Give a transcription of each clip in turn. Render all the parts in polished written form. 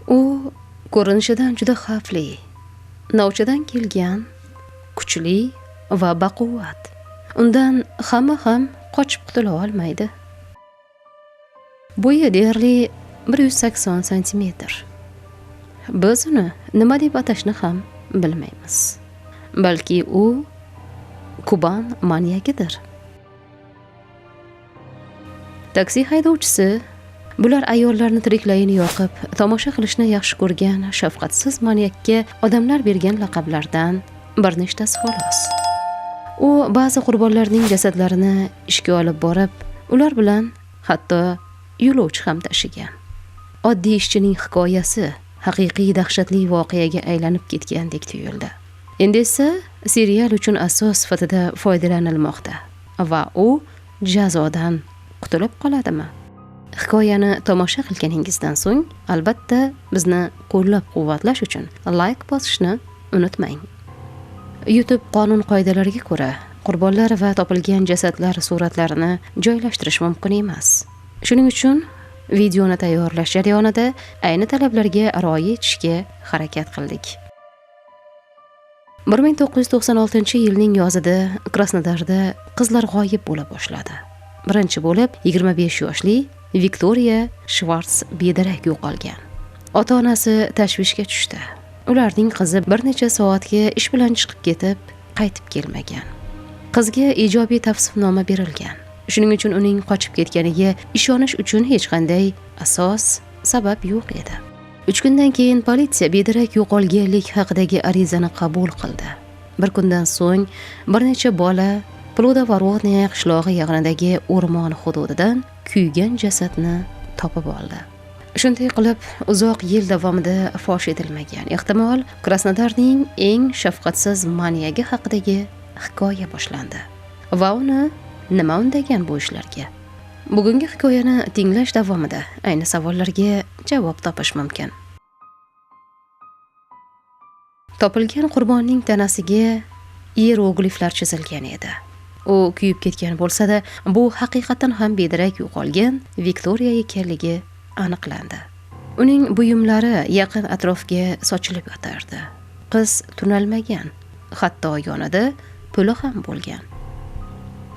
U ko'rinishidan juda xavfli, novchadan kelgan, kuchli va baquvvat. Undan hamma ham qochib qutula olmaydi. Bo'yi deyarli 180 santimetr. Biz uni nima deb atashni ham bilmaymiz. Balki u Kuban manyakidir. Taksi haydovchisi bular ayollarni tiriklayin yoqib, tomosha qilishni yaxshi ko'rgan shafqatsiz manyakka odamlar bergan laqablardan bir nechtasi xolos. U ba'zi qurbonlarning jasadlarini ishga olib borib, ular bilan hatto yo'lovchi ham tashigan. Oddiy ishchining hikoyasi haqiqiy dahshatli voqeaga aylanib ketgandek tuyuldi. Endi esa serial uchun asos sifatida foydalanilmoqda va u jazodan qutulib qoladimi? Hikoyani tomosha qilganingizdan so'ng albatta bizni qo'llab-quvvatlash uchun like bosishni unutmang. YouTube qonun qoidalariga ko'ra, qurbonlar va topilgan jasadlar suratlarini joylashtirish mumkin emas. Shuning uchun videoni tayyorlash jarayonida ayni talablarga rioya etishga harakat qildik. 1996-yilning yozida Krasnodarda qizlar g'oyib bo'la boshladi. Birinchi bo'lib 25 yoshli Viktoriya Shvarts bedarak yo'qolgan. Ota-onasi tashvishga tushdi. Ularning qizi bir necha soatga ish bilan chiqib ketib, qaytib kelmagan. Qizga ijobiy tavsifnoma berilgan. Shuning uchun uning qochib ketganiga ishonish uchun hech qanday asos, sabab yo'q edi. 3 kundan keyin politsiya bedarak yo'qolganlik haqidagi arizani qabul qildi. Bir kundan so'ng bir necha bola Pludovorotnaya qishlog'i yaqinidagi o'rmon hududidan kuygan jasadni topib oldi. Shunday qilib, uzoq yil davomida fosh etilmagan, ehtimol, Krasnodarning eng shafqatsiz manyagi haqidagi hikoya boshlandi. Va uni nima undagan bu ishlarga? Bugungi hikoyani tinglash davomida ayni savollarga javob topish mumkin. Topilgan qurbonning tanasiga iyerogliflar chizilgan edi. U kuyib ketgan bo'lsa-da, bu haqiqatan ham bedarak yo'qolgan Viktoriya ekanligi aniqlandi. Uning buyumlari yaqin atrofga sochilib yotardi. Qiz tunalmagan, hatto yonida puli ham bo'lgan.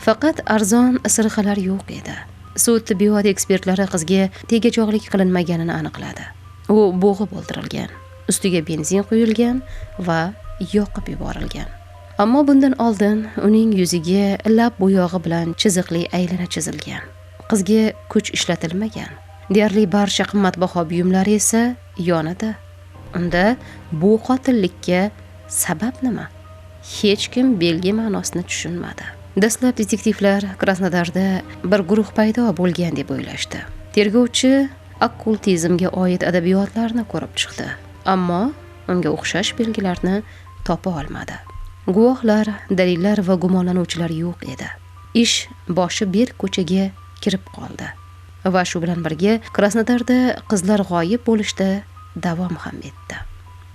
Faqat arzon sirg'alar yo'q edi. Sud tibbiyot ekspertlari qizga tegajog'lik qilinmaganini aniqladi. U bo'g'ib o'ldirilgan, ustiga benzin quyilgan va yoqib yuborilgan. Ammo bundan oldin uning yuziga lab bo'yog'i bilan chiziqli aylana chizilgan. Qizga kuch ishlatilmagan. Deyarli barcha qimmatbaho buyumlari esa yonida. Unda bu qotillikka sabab nima? Hech kim belgi ma'nosini tushunmadi. Dastlab detektivlar Krasnodarda bir guruh paydo bo'lgan deb o'ylashdi. Tergovchi okkultizmga oid adabiyotlarni ko'rib chiqdi, ammo unga o'xshash belgilarni topa olmadi. Guvohlar, dalillar va gumonlanuvchilar yo'q edi. Ish boshi berk ko'chaga kirib qoldi. Va shu bilan birga Krasnodarda qizlar g'oyib bo'lishda davom ham etdi.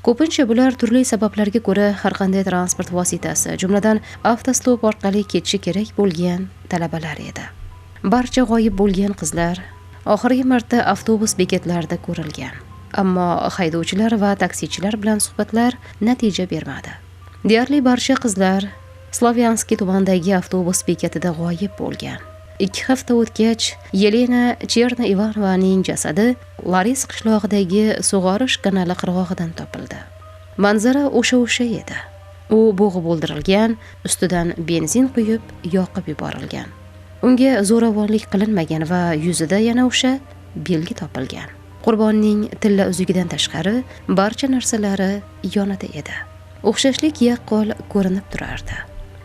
Ko'pincha bular turli sabablarga ko'ra har qanday transport vositasi, jumladan avtostop orqali ketishi kerak bo'lgan talabalar edi. Barcha g'oyib bo'lgan qizlar oxirgi marta avtobus bekatlarida ko'rilgan. Ammo haydovchilar va taksichilar bilan suhbatlar natija bermadi. Deyarli barcha qizlar Slavyanskiy tumanidagi avtobus bekatida g'oyib bo'lgan. 2 hafta o'tgach, Yelena Cherna Ivanovaning jasadi Laris qishlog'idagi sug'orish kanali qirg'og'idan topildi. Manzara o'sha-o'sha edi. U bo'g'ib o'ldirilgan, ustidan benzin quyib yoqib yuborilgan. Unga zo'ravonlik qilinmagan va yuzida yana o'sha belgi topilgan. Qurbonning tilla uzugidan tashqari barcha narsalari yonida edi. O'xshashlik yaqqol ko'rinib turardi.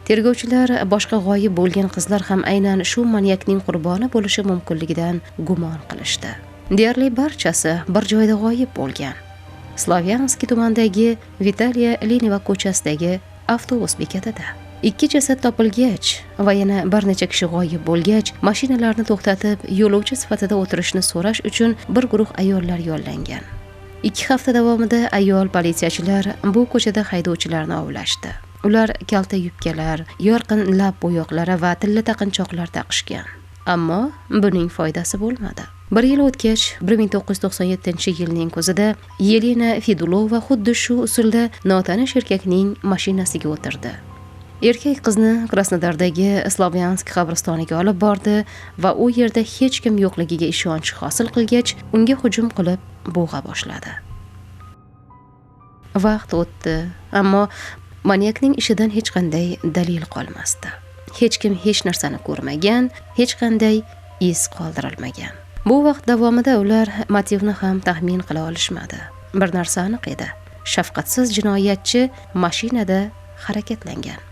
Tergovchilar boshqa g'oyib bo'lgan qizlar ham aynan shu manyakning qurboni bo'lishi mumkinligidan gumon qilishdi. Deyarli barchasi bir joyda g'oyib bo'lgan. Slavyanskiy tumanidagi Vitaliya Leneva ko'chasidagi avtobus bekatida. 2 jasad topilgach va yana bir necha kishi g'oyib bo'lgach, mashinalarni to'xtatib, yo'lovchi sifatida o'tirishni so'rash uchun bir guruh ayollar yollangan. 2 hafta davomida ayol politsiyachilar bu ko'chada haydovchilarni ovlashdi. Ular kalta yubkalar, yorqin lab bo'yoqlari va tilla taqinchoqlar taqishgan. Ammo buning foydasi bo'lmadi. Bir yil o'tgach, 1997-yilning kuzida Yelena Fedulova xuddi shu usulda notanish erkakning mashinasiga o'tirdi. Erkak qizni Krasnodardagi Slavyansk qabristoniga olib bordi va u yerda hech kim yo'qligiga ishonch hosil qilgach, unga hujum qilib bo'g'a boshladi. Vaqt o'tdi, ammo manyakning ishidan hech qanday dalil qolmasdi. Hech kim hech narsani ko'rmagan, hech qanday iz qoldirilmagan. Bu vaqt davomida ular motivni ham taxmin qila olishmadi. Bir narsa aniq edi. Shafqatsiz jinoyatchi mashinada harakatlangan.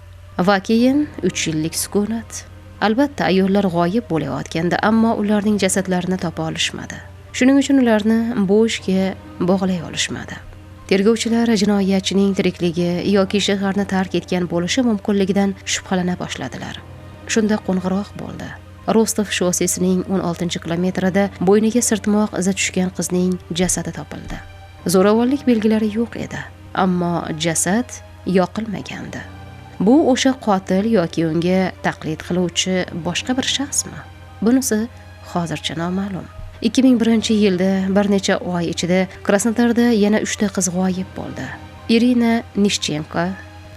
Va keyin 3 yillik sukunat. Albatta, ayollar g'oyib bo'layotganda, ammo ularning jasadlarini topa olishmadi. Shuning uchun ularni bu ishga bog'lay olishmadi. Tergovchilar jinoyatchining tirikligi yoki shaharni tark etgan bo'lishi mumkinligidan shubhalana boshladilar. Shunda qo'ng'iroq bo'ldi. Rostov shossesining 16-kilometrida bo'yniga sirtmoq izi tushgan qizning jasadi topildi. Zo'ravonlik belgilari yo'q edi, ammo jasad yoqilmagandi. Bu o'sha qotil yoki unga taqlid qiluvchi boshqa bir shaxsmi? Bunisi hozircha noma'lum. 2001-yilda bir necha oy ichida Krasnodarda yana 3 ta qiz g'oyib bo'ldi. Irina Nishchenko,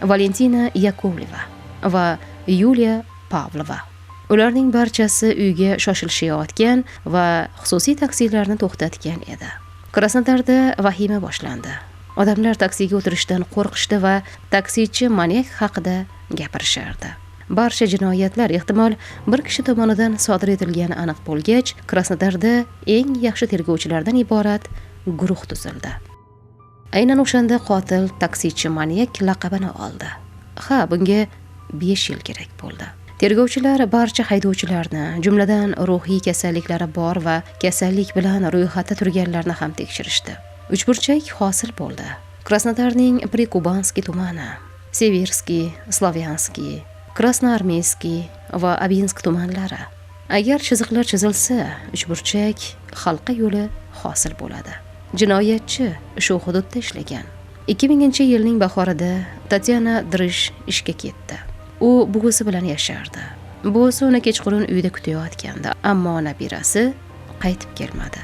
Valentina Yakovleva va Yuliya Pavlova. Ularning barchasi uyga shoshilishayotgan va xususiy taksilarni to'xtatgan edi. Krasnodarda vahima boshlandi. Odamlar taksiga o'tirishdan qo'rqishdi va taksichi manyak haqida gapirishardi. Barcha jinoyatlar ehtimol bir kishi tomonidan sodir etilgani aniq bo'lgach, Krasnodarda eng yaxshi tergovchilardan iborat guruh tuzildi. Aynan o'shanda qotil taksichi manyak laqabini oldi. Ha, bunga 5 yil kerak bo'ldi. Tergovchilar barcha haydovchilarni, jumladan ruhiy kasalliklari bor va kasallik bilan ro'yxatda turganlarni ham tekshirishdi. Uchburchak hosil bo'ldi. Krasnodarning Prikubanskiy tumani, Severskiy, Slavyanskiy, Krasnoarmeyskiy va Abinsk tumanlari. Agar chiziqlar chizilsa, uchburchak halqa yo'li hosil bo'ladi. Jinoyatchi shu hududda ishlagan. 2000-yilning bahorida Tatyana Drish ishga ketdi. U buvisi bilan yashardi. Buvisi uni kechqurun uyda kutayotgandi, ammo nabirasi qaytib kelmadi.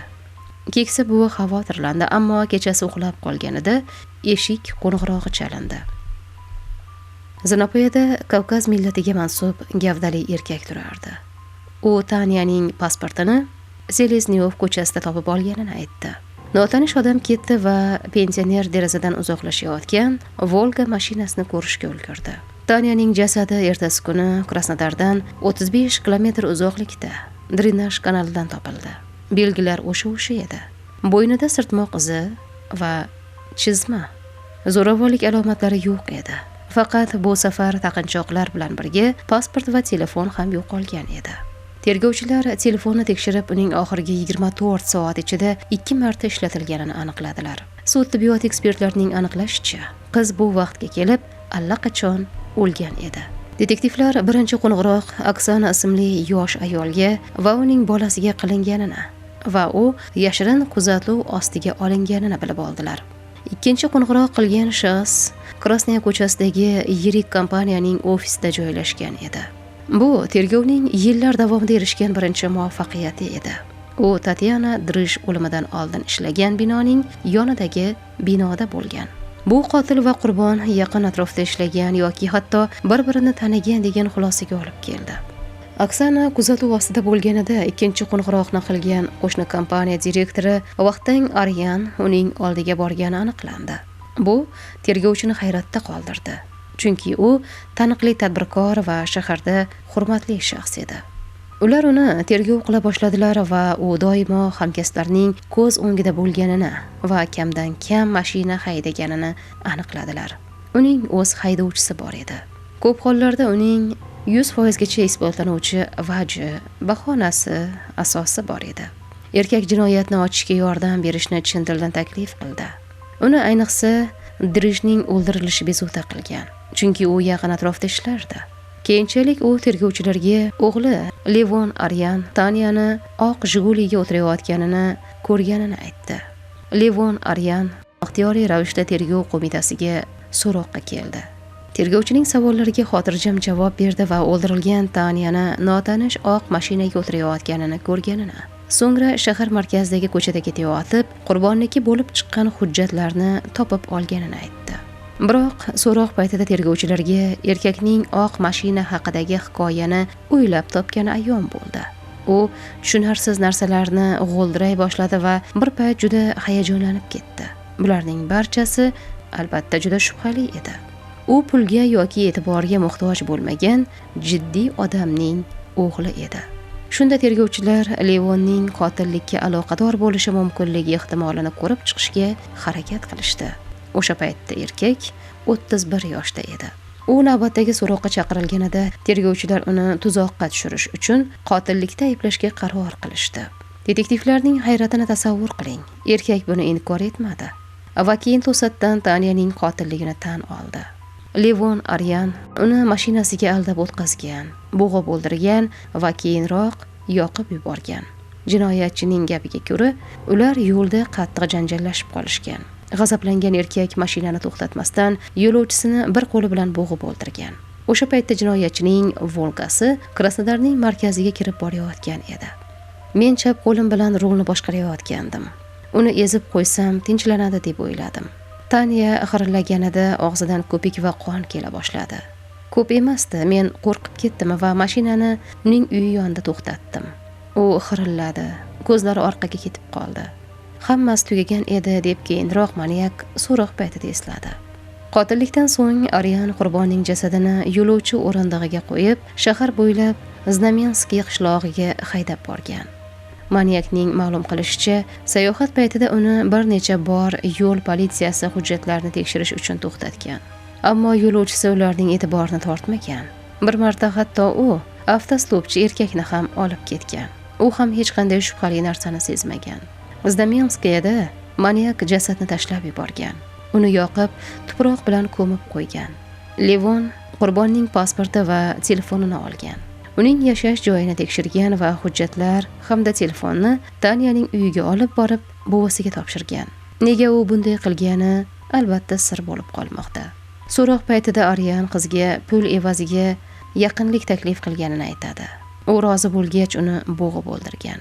Keksa buvi xavotirlandi, ammo kechasi uxlab qolganida eshik qo'ng'irog'i chalindi. Zinapoyada Kavkaz millatiga mansub gavdali erkak turardi. U Tanyaning pasportini Seleznyov ko'chasida topib olganini aytdi. Notanish odam ketdi va pensioner derazadan uzoqlashayotgan Volga mashinasini ko'rishga ulgurdi. Tanyaning jasadi ertasi kuni Krasnodardan 35 kilometr uzoqlikda Drenaj kanalidan topildi. Belgilar o'sha edi. Bo'ynida sirtmoq izi va chizma. Zo'ravonlik alomatlari yo'q edi. Faqat bu safar taqinchoqlar bilan birga pasport va telefon ham yo'qolgan edi. Tergovchilar telefonni tekshirib, uning oxirgi 24 soat ichida 2 marta ishlatilganini aniqladilar. Sud tibbiyot ekspertlarining aniqlashicha, qiz bu vaqtga kelib allaqachon o'lgan edi. Detektivlar birinchi qo'ng'iroq Oksana ismli yosh ayolga va uning bolasiga qilinganini va u yashirin kuzatuv ostiga olinganini bilib oldilar. Ikkinchi qo'ng'iroq qilgan shaxs Krasnaya ko'chasidagi yirik kompaniyaning ofisida joylashgan edi. Bu tergovning yillar davomida erishgan birinchi muvaffaqiyati edi. U Tatyana Drish o'limidan oldin ishlagan binoning yonidagi binoda bo'lgan. Bu qotil va qurbon yaqin atrofda ishlagan yoki hatto bir-birini tanigan degan xulosaga olib keldi. Oksana kuzatuv ostida bo'lganida ikkinchi qo'ng'iroqni qilgan qo'shni kompaniya direktori Vaxtang Aryan uning oldiga borgani aniqlandi. Bu tergovchini hayratda qoldirdi, chunki u taniqli tadbirkor va shaharda hurmatli shaxs edi. Ular uni tergov qila boshladilar va u doimo hamkasblarining ko'z o'ngida bo'lganini va kamdan kam mashina haydaganini aniqladilar. Uning o'z haydovchisi bor edi. Ko'p hollarda uning 100% gacha isbotlanuvchi vaji, bahonasi, asosi bor edi. Erkak jinoyatni ochishga yordam berishni chin dildan taklif qildi. Uni ayniqsa Drishning o'ldirilishi bezovta qilgan, chunki u yaqin atrofda ishlardi. Keyinchalik u tergovchilarga o'g'li Levon Aryan Tanyani oq Jiguliga o'tirayotganini ko'rganini aytdi. Levon Aryan ixtiyoriy ravishda tergov qo'mitasiga so'roqqa keldi. Tergovchining savollariga xotirjam javob berdi va o'ldirilgan Tanyani notanish oq mashinaga o'tirayotganini ko'rganini, So'ngra shahar markazidagi ko'chada ketayotib, qurbonniki bo'lib chiqqan hujjatlarni topib olganini aytdi. Biroq so'roq paytida tergovchilarga erkakning oq mashina haqidagi hikoyani o'ylab topgani ayon bo'ldi. U tushunarsiz narsalarni g'o'ldiray boshladi va bir payt juda hayajonlanib ketdi. Bularning barchasi albatta juda shubhali edi. U pulga yoki e'tiborga muhtoj bo'lmagan jiddiy odamning o'g'li edi. Shunda tergovchilar Levonning qotillikka aloqador bo'lishi mumkinligi ehtimolini ko'rib chiqishga harakat qilishdi. O'sha paytda erkak 31 yoshda edi. U navbatdagi so'roqqa chaqirilganida tergovchilar uni tuzoqqa tushirish uchun qotillikda ayblashga qaror qilishdi. Detektivlarning hayratini tasavvur qiling. Erkak buni inkor etmadi va keyin to'satdan Tanyaning qotilligini tan oldi. Levon Aryan uni mashinasiga aldab o'tqazgan, bo'g'ib o'ldirgan va keyinroq yoqib yuborgan. Jinoyatchining gapiga ko'ra, ular yo'lda qattiq janjallashib qolishgan. G'azablangan erkak mashinani to'xtatmasdan yo'lovchisini bir qo'li bilan bo'g'ib o'ldirgan. O'sha paytda jinoyatchining Volgasi Krasnodarning markaziga kirib borayotgan edi. Men chap qo'lim bilan rulni boshqarayotgandim. Uni ezib qo'ysam tinchlanadi deb o'yladim. Tanya xirillaganida og'zidan ko'pik va qon kela boshladi. Ko'p emasdi, men qo'rqib ketdim va mashinani uning uyi yonida to'xtatdim. U xirilladi, ko'zlari orqaga ketib qoldi. Hammasi tugagan edi deb keyinroq manyak so'roq paytida esladi. Qotillikdan so'ng Aryan qurbonning jasadini yo'lovchi o'rindig'iga qo'yib, shahar bo'ylab Znamenskiy qishlog'iga haydab borgan. Manyakning ma'lum qilishicha, sayohat paytida uni bir necha bor yo'l politsiyasi hujjatlarini tekshirish uchun to'xtatgan. Ammo yo'lovchisi ularning e'tiborini tortmagan. Bir marta hatto u avtostopchi erkakni ham olib ketgan. U ham hech qanday shubhali narsani sezmagan. Znamenskiyada manyak jasadni tashlab yuborgan. Uni yoqib, tuproq bilan ko'mib qo'ygan. Levon qurbonning pasporti va telefonini olgan. Uning yashash joyini tekshirgan va hujjatlar hamda telefonni Tanyaning uyiga olib borib, buvisiga topshirgan. Nega u bunday qilgani albatta sir bo'lib qolmoqda. So'roq paytida Aryan qizga pul evaziga yaqinlik taklif qilganini aytadi. U rozi bo'lgach uni bo'g'ib o'ldirgan.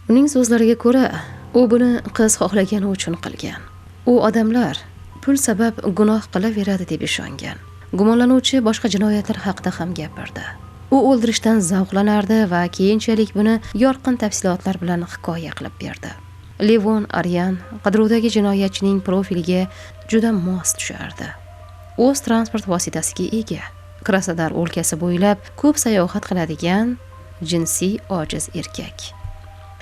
Uning so'zlariga ko'ra, u buni qiz xohlagani uchun qilgan. U odamlar pul sabab gunoh qilaveradi deb ishongan. Gumonlanuvchi boshqa jinoyatlar haqida ham gapirdi. U o'ldirishdan zavqlanardi va keyinchalik buni yorqin tafsilotlar bilan hikoya qilib berdi. Levon Aryan qidiruvdagi jinoyatchining profiliga juda mos tushardi. O'z transport vositasiga ega, Krasnodar o'lkasi bo'ylab ko'p sayohat qiladigan jinsiy ojiz erkak.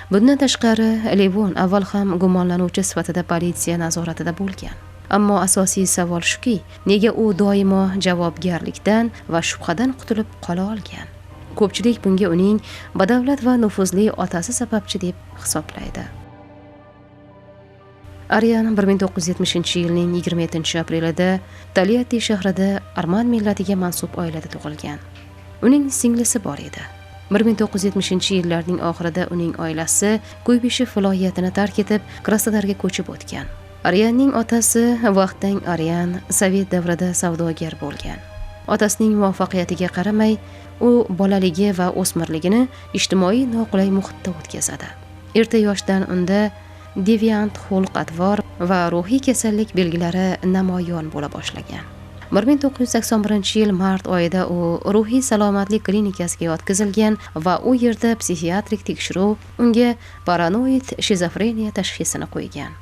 Bundan tashqari, Levon avval ham gumonlanuvchi sifatida politsiya nazoratida bo'lgan. Ammo asosiy savol shuki, nega u doimo javobgarlikdan va shubhadan qutulib qola olgan? Ko'pchilik bunga uning badavlat va nufuzli otasi sababchi deb hisoblaydi. Aryan 1970-yilning 27-aprelida Tolyatti shahrida arman millatiga mansub oilada tug'ilgan. Uning singlisi bor edi. 1970-yillarning oxirida uning oilasi Kuybyshev viloyatini tark etib, Krasnodarga ko'chib o'tgan. Aryanning otasi Vaxtang Aryan Sovet davrida savdogar bo'lgan. Otasining muvaffaqiyatiga qaramay, u bolaligi va o'smirligini ijtimoiy noqulay muhitda o'tkazadi. Erta yoshdan unda deviant xulq-atvor va ruhiy kasallik belgilari namoyon bo'la boshlagan. 1981-yil mart oyida u ruhiy salomatlik klinikasiga yotqizilgan va u yerda psixiatrik tekshiruv unga paranoid shizofreniya tashxisini qo'ygan.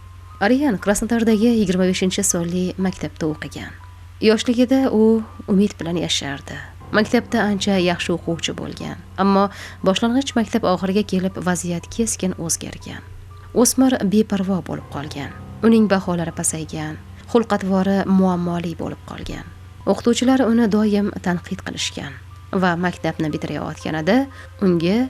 Aryan Krasnodardagi 25-sonli maktabda o'qigan. Yoshligida u umid bilan yashardi. Maktabda ancha yaxshi o'quvchi bo'lgan, ammo boshlang'ich maktab oxiriga kelib vaziyat keskin o'zgargan. O'smir beparvo bo'lib qolgan. Uning baholari pasaygan, xulq-atvori muammoli bo'lib qolgan. O'qituvchilar uni doim tanqid qilishgan va maktabni bitirayotganida unga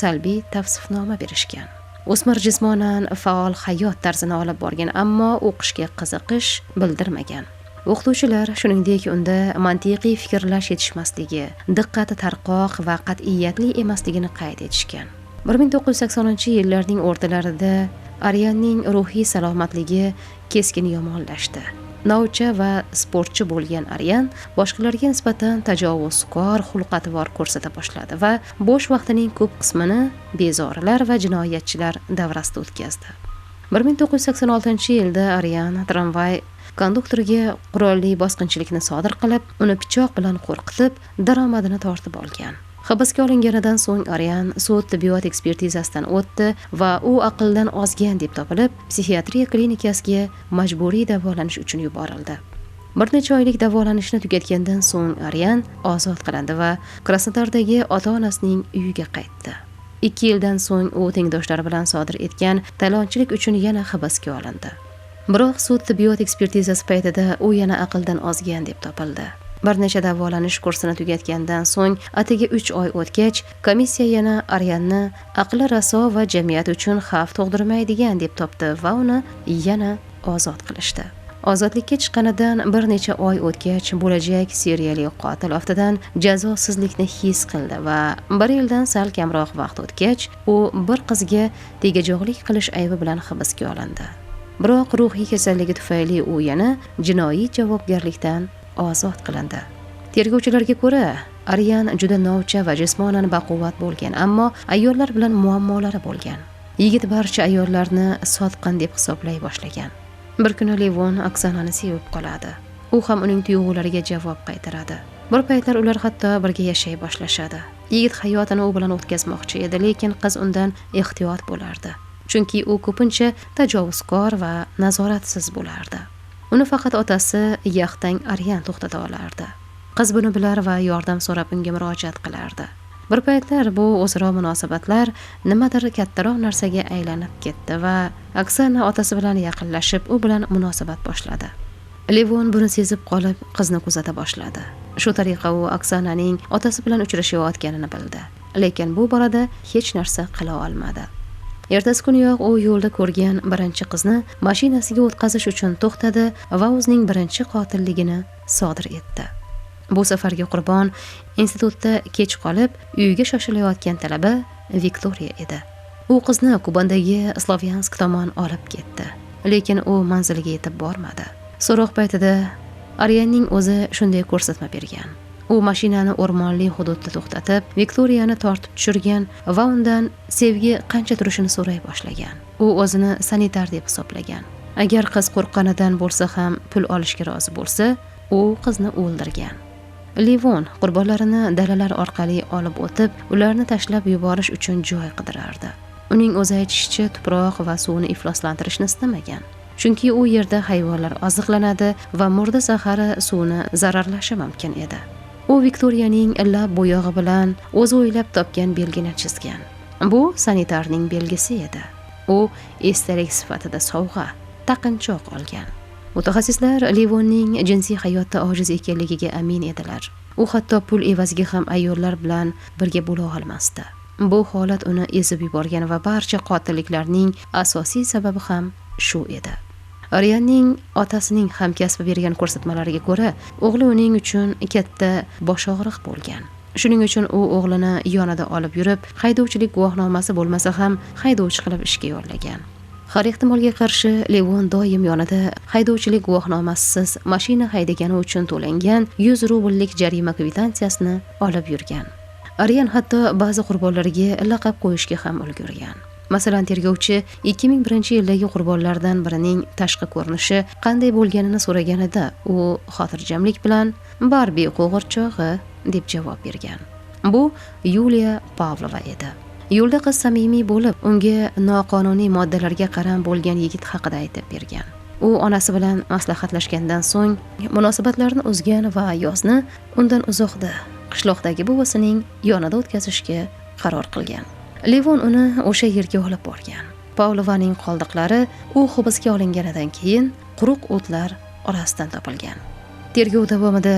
salbiy tavsifnoma berishgan. O'smir jismonan faol hayot tarzini olib borgan, ammo o'qishga qiziqish bildirmagan. O'qituvchilar shuningdek unda mantiqiy fikrlash yetishmasligi, diqqati tarqoq va qat'iyatli emasligini qayd etishgan. 1980-yillarning o'rtalarida Aryanning ruhiy salomatligi keskin yomonlashdi. Novcha va sportchi bo'lgan Aryan boshqalarga nisbatan tajovuzkor xulq-atvor ko'rsata boshladi va bo'sh vaqtining ko'p qismini bezorilar va jinoyatchilar davrasida o'tkazdi. 1986-yilda Aryan tramvay konduktoriga qurolli bosqinchilikni sodir qilib, uni pichoq bilan qo'rqitib, daromadini tortib olgan. Hibsga olinganidan so'ng Aryan sud tibbiyot ekspertizasidan o'tdi va u aqldan ozgan deb topilib, psixiatriya klinikasiga majburiy davolanish uchun yuborildi. Bir necha oylik davolanishni tugatgandan so'ng Aryan ozod qilindi va Krasnodardagi ota-onasining uyiga qaytdi. 2 yildan so'ng u tengdoshlari bilan sodir etgan talonchilik uchun yana hibsga olindi. Biroq sud tibbiyot ekspertizasi paytida u yana aqldan ozgan deb topildi. Bir necha davolanish kursini tugatgandan so'ng atigi 3 oy o'tgach, komissiya yana Aryanni aqli raso va jamiyat uchun xavf tug'dirmaydigan deb topdi va uni yana ozod qilishdi. Ozodlikka chiqqanidan bir necha oy o'tgach, bo'lajak seriyali qotil aftidan jazosizlikni his qildi va bir yildan sal kamroq vaqt o'tgach, u bir qizga tegajog'lik qilish aybi bilan hibsga olindi. Biroq ruhiy kasalligi tufayli u yana jinoiy javobgarlikdan ozod qilindi. Tergovchilarga ko'ra, Aryan juda novcha va jismonan baquvvat bo'lgan, ammo ayollar bilan muammolari bo'lgan. Yigit barcha ayollarni sotqin deb hisoblay boshlagan. Bir kuni Levon Oksanani sevib qoladi. U ham uning tuyg'ulariga javob qaytaradi. Bir paytlar ular hatto birga yashay boshlashadi. Yigit hayotini u bilan o'tkazmoqchi edi, lekin qiz undan ehtiyot bo'lardi. Chunki u ko'pincha tajovuzkor va nazoratsiz bo'lardi. Uni faqat otasi Yaxtang Aryan to'xtata olardi. Qiz buni bilar va yordam so'rab unga murojaat qilardi. Bir paytlar bu o'zaro munosabatlar nimadir kattaroq narsaga aylanib ketdi va Oksana otasi bilan yaqinlashib, u bilan munosabat boshladi. Levon buni sezib qolib, qizni kuzata boshladi. Shu tariqa u Oksananing otasi bilan uchrashayotganini bildi. Lekin bu borada hech narsa qila olmadi. Ertasi kuniyoq u yo'lda ko'rgan birinchi qizni mashinasiga o'tkazish uchun to'xtadi va o'zining birinchi qotilligini sodir etdi. Bu safargi qurbon institutda kech qolib, uyiga shoshilayotgan talaba Viktoriya edi. U qizni Kubandagi Slavyansk tomon olib ketdi, lekin u manziliga yetib bormadi. So'roq paytida Aryanning o'zi shunday ko'rsatma bergan. U mashinani o'rmonli hududda to'xtatib, Viktoriyani tortib tushirgan va undan sevgi qancha turishini so'ray boshlagan. U o'zini sanitar deb hisoblagan. Agar qiz qo'rqqanidan bo'lsa ham pul olishga rozi bo'lsa, u qizni o'ldirgan. Levon qurbonlarini dalalar orqali olib o'tib, ularni tashlab yuborish uchun joy qidirardi. Uning o'zi aytishicha, tuproq va suvni ifloslantirishni istamagan. Chunki u yerda hayvonlar oziqlanadi va murda zahari suvni zararlashi mumkin edi. U Viktoriyaning lab bo'yog'i bilan o'zi o'ylab topgan belgini chizgan. Bu sanitarning belgisi edi. U esdalik sifatida sovg'a, taqinchoq olgan. Mutaxassislar Levonning jinsiy hayotda ojiz ekanligiga amin edilar. U hatto pul evaziga ham ayollar bilan birga bo'la olmasdi. Bu holat uni ezib yuborgan va barcha qotilliklarning asosiy sababi ham shu edi. Aryanning otasining hamkasbi bergan ko'rsatmalariga ko'ra, o'g'li uning uchun katta boshog'riq bo'lgan. Shuning uchun u o'g'lini yonida olib yurib, haydovchilik guvohnomasi bo'lmasa ham haydovchi qilib ishga yollagan. Har ehtimolga qarshi Levon doim yonida haydovchilik guvohnomasisiz mashina haydagani uchun to'langan 100 rubllik jarima kvitansiyasini olib yurgan. Aryan hatto ba'zi qurbonlarga laqab qo'yishga ham ulgurgan. Masalan, tergovchi 2001-yildagi qurbonlardan birining tashqi ko'rinishi qanday bo'lganini so'raganida, u xotirjamlik bilan Barbi qo'g'irchog'i deb javob bergan. Bu Yuliya Pavlova edi. Yo'lda qiz samimiy bo'lib, unga noqonuniy moddalarga qaram bo'lgan yigit haqida aytib bergan. U onasi bilan maslahatlashgandan so'ng munosabatlarni uzgan va yozni undan uzoqda, qishloqdagi buvisining yonida o'tkazishga qaror qilgan. Levon uni o'sha yerga olib borgan. Pavlovaning qoldiqlari u hibsga olinganidan keyin quruq o'tlar orasidan topilgan. Tergov davomida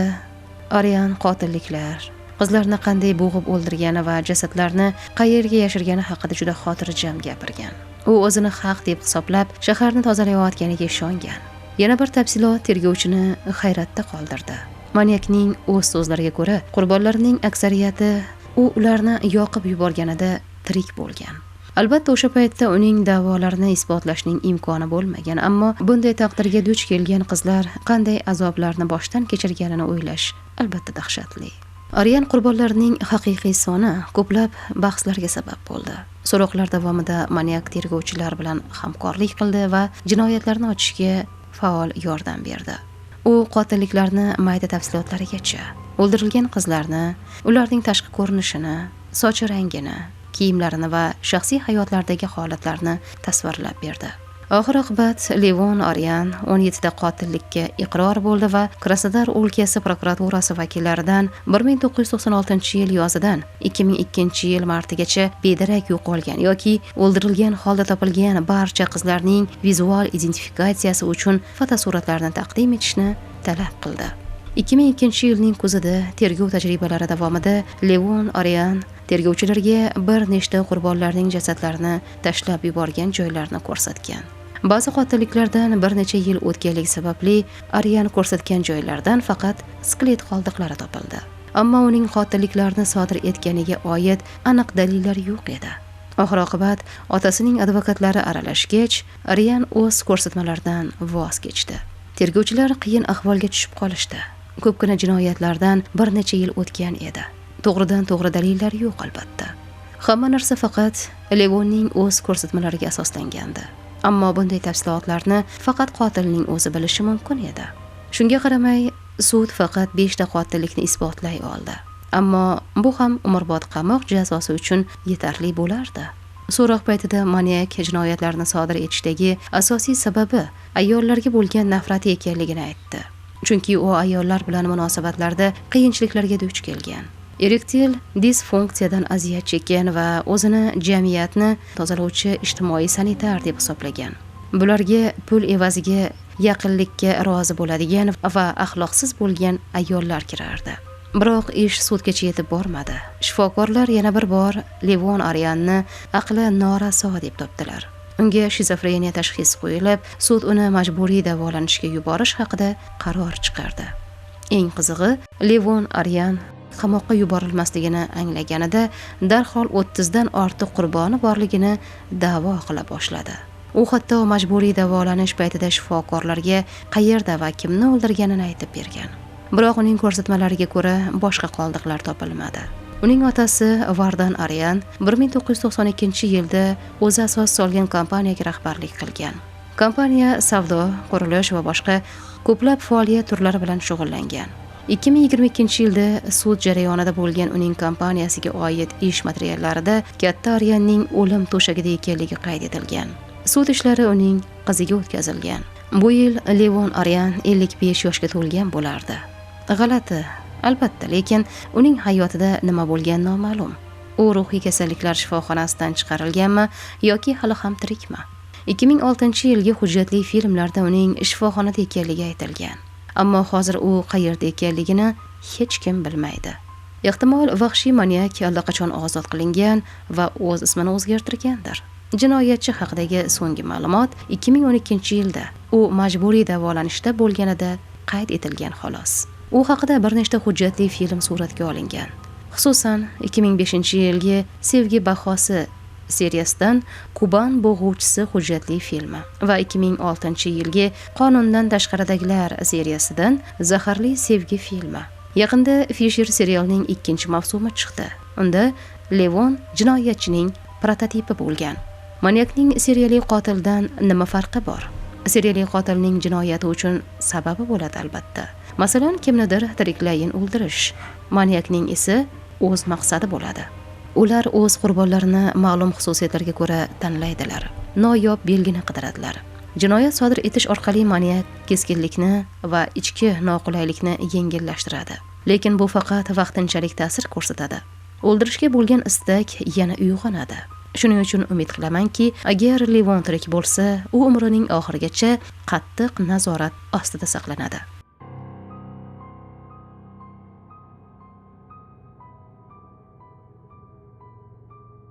Aryan qotilliklar, qizlarni qanday bo'g'ib o'ldirgani va jasadlarni qayerga yashirgani haqida juda xotirjam gapirgan. U o'zini haq deb hisoblab, shaharni tozalayotganiga ishongan. Yana bir tafsilot tergovchini hayratda qoldirdi. Manyakning o'z so'zlariga ko'ra, qurbonlarning aksariyati u ularni yoqib yuborganida tirik bo'lgan. Albatta, o'sha paytda uning da'volarini isbotlashning imkoni bo'lmagan, ammo bunday taqdirga duch kelgan qizlar qanday azoblarni boshdan kechirganini o'ylash albatta dahshatli. Aryan qurbonlarining haqiqiy soni ko'plab bahslarga sabab bo'ldi. So'roqlar davomida manyak tergovchilar bilan hamkorlik qildi va jinoyatlarni ochishga faol yordam berdi. U qotilliklarni mayda tafsilotlarigacha, o'ldirilgan qizlarni, ularning tashqi ko'rinishini, soch rangini, kiyimlarini va shaxsiy hayotlaridagi holatlarni tasvirlab berdi. Oxir oqibat Levon Aryan 17 ta qotillikka iqror bo'ldi va Krasnodar o'lkasi prokuraturasi vakillaridan 1996-yil yozidan 2002-yil martigacha bedarak yo'qolgan yoki o'ldirilgan holda topilgan barcha qizlarning vizual identifikatsiyasi uchun fotosuratlarni taqdim etishni talab qildi. 2002-yilning kuzida tergov tajribalari davomida Levon Aryan tergovchilarga bir nechta qurbonlarning jasadlarini tashlab yuborgan joylarni ko'rsatgan. Ba'zi qotilliklardan bir necha yil o'tganligi sababli Aryan ko'rsatgan joylardan faqat skelet qoldiqlari topildi. Ammo uning qotilliklarni sodir etganiga oid aniq dalillar yo'q edi. Oxir oqibat otasining advokatlari aralashgach, Aryan o'z ko'rsatmalaridan voz kechdi. Tergovchilar qiyin ahvolga tushib qolishdi. Ko'pgina jinoyatlardan bir necha yil o'tgan edi. To'g'ridan to'g'ri dalillar yo'q albatta. Hamma narsa faqat Levonning o'z ko'rsatmalariga asoslangandi. Ammo bunday tafsilotlarni faqat qotilning o'zi bilishi mumkin edi. Shunga qaramay, sud faqat 5 ta qotillikni isbotlay oldi. Ammo bu ham umrbod qamoq jazosi uchun yetarli bo'lardi. So'roq paytida manyak jinoyatlarni sodir etishdagi asosiy sababi ayollarga bo'lgan nafrati ekanligini aytdi. Chunki u ayollar bilan munosabatlarda qiyinchiliklarga duch kelgan. Erektil disfunksiyadan aziyat chekkan va o'zini jamiyatni tozalovchi ijtimoiy sanitar deb hisoblagan. Bularga pul evaziga yaqinlikka rozi bo'ladigan va axloqsiz bo'lgan ayollar kirardi. Biroq ish sudgacha yetib bormadi. Shifokorlar yana bir bor Levon Aryanni aqli noraso deb topdilar. Unga shizofreniya tashxisi qo'yilib, sud uni majburiy davolanishga yuborish haqida qaror chiqardi. Eng qizig'i, Levon Aryan qamoqqa yuborilmasligini anglaganida darhol 30 dan ortiq qurboni borligini da'vo qila boshladi. U hatto majburiy davolanish paytida shifokorlarga qayerda va kimni o'ldirganini aytib bergan. Biroq uning ko'rsatmalariga ko'ra boshqa qoldiqlar topilmadi. Uning otasi Vardan Aryan 1992-yilda o'zi asos solgan kompaniyaga rahbarlik qilgan. Kompaniya savdo, qurilish va boshqa ko'plab faoliyat turlari bilan shug'ullangan. 2022-yilda sud jarayonida bo'lgan uning kompaniyasiga oid ish materiallarida katta Aryanning o'lim to'shagida ekanligi qayd etilgan. Sud ishlari uning qiziga o'tkazilgan. Bu yil Levon Aryan 55 yoshga to'lgan bo'lardi. G'alati, albatta, lekin uning hayotida nima bo'lgani noma'lum. U ruhiy kasalliklar shifoxonasidan chiqarilganmi yoki hali ham tirikmi? 2006-yilgi hujjatli filmlarda uning shifoxonada ekanligi aytilgan. Ammo hozir u qayerda ekanligini hech kim bilmaydi. Ehtimol vahshiy manyak allaqachon ozod qilingan va o'z ismini o'zgartirgandir. Jinoyatchi haqidagi so'nggi ma'lumot 2012-yilda u majburiy davolanishda bo'lganida qayd etilgan xolos. U haqida bir nechta hujjatli film suratga olingan. Xususan, 2005-yilgi Sevgi bahosi seriyasidan Kuban bo'g'uvchisi hujjatli filmi va 2006-yilgi Qonundan tashqaridagilar seriyasidan Zaharli sevgi filmi. Yaqinda Fisher serialining 2-mavsumi chiqdi. Unda Levon jinoyatchining prototipi bo'lgan. Manyakning seriyali qotildan nima farqi bor? Seriyali qotilning jinoyati uchun sababi bo'ladi albatta. Masalan, kimnidir tiriklayin o'ldirish. Manyakning esa o'z maqsadi bo'ladi. Ular o'z qurbonlarini ma'lum xususiyatlarga ko'ra tanlaydilar. Noyob belgini qidiradilar. Jinoyat sodir etish orqali manyak keskinlikni va ichki noqulaylikni yengillashtiradi. Lekin bu faqat vaqtinchalik ta'sir ko'rsatadi. O'ldirishga bo'lgan istak yana uyg'onadi. Shuning uchun umid qilamanki, agar Levon tirik bo'lsa, u umrining oxirigacha qattiq nazorat ostida saqlanadi.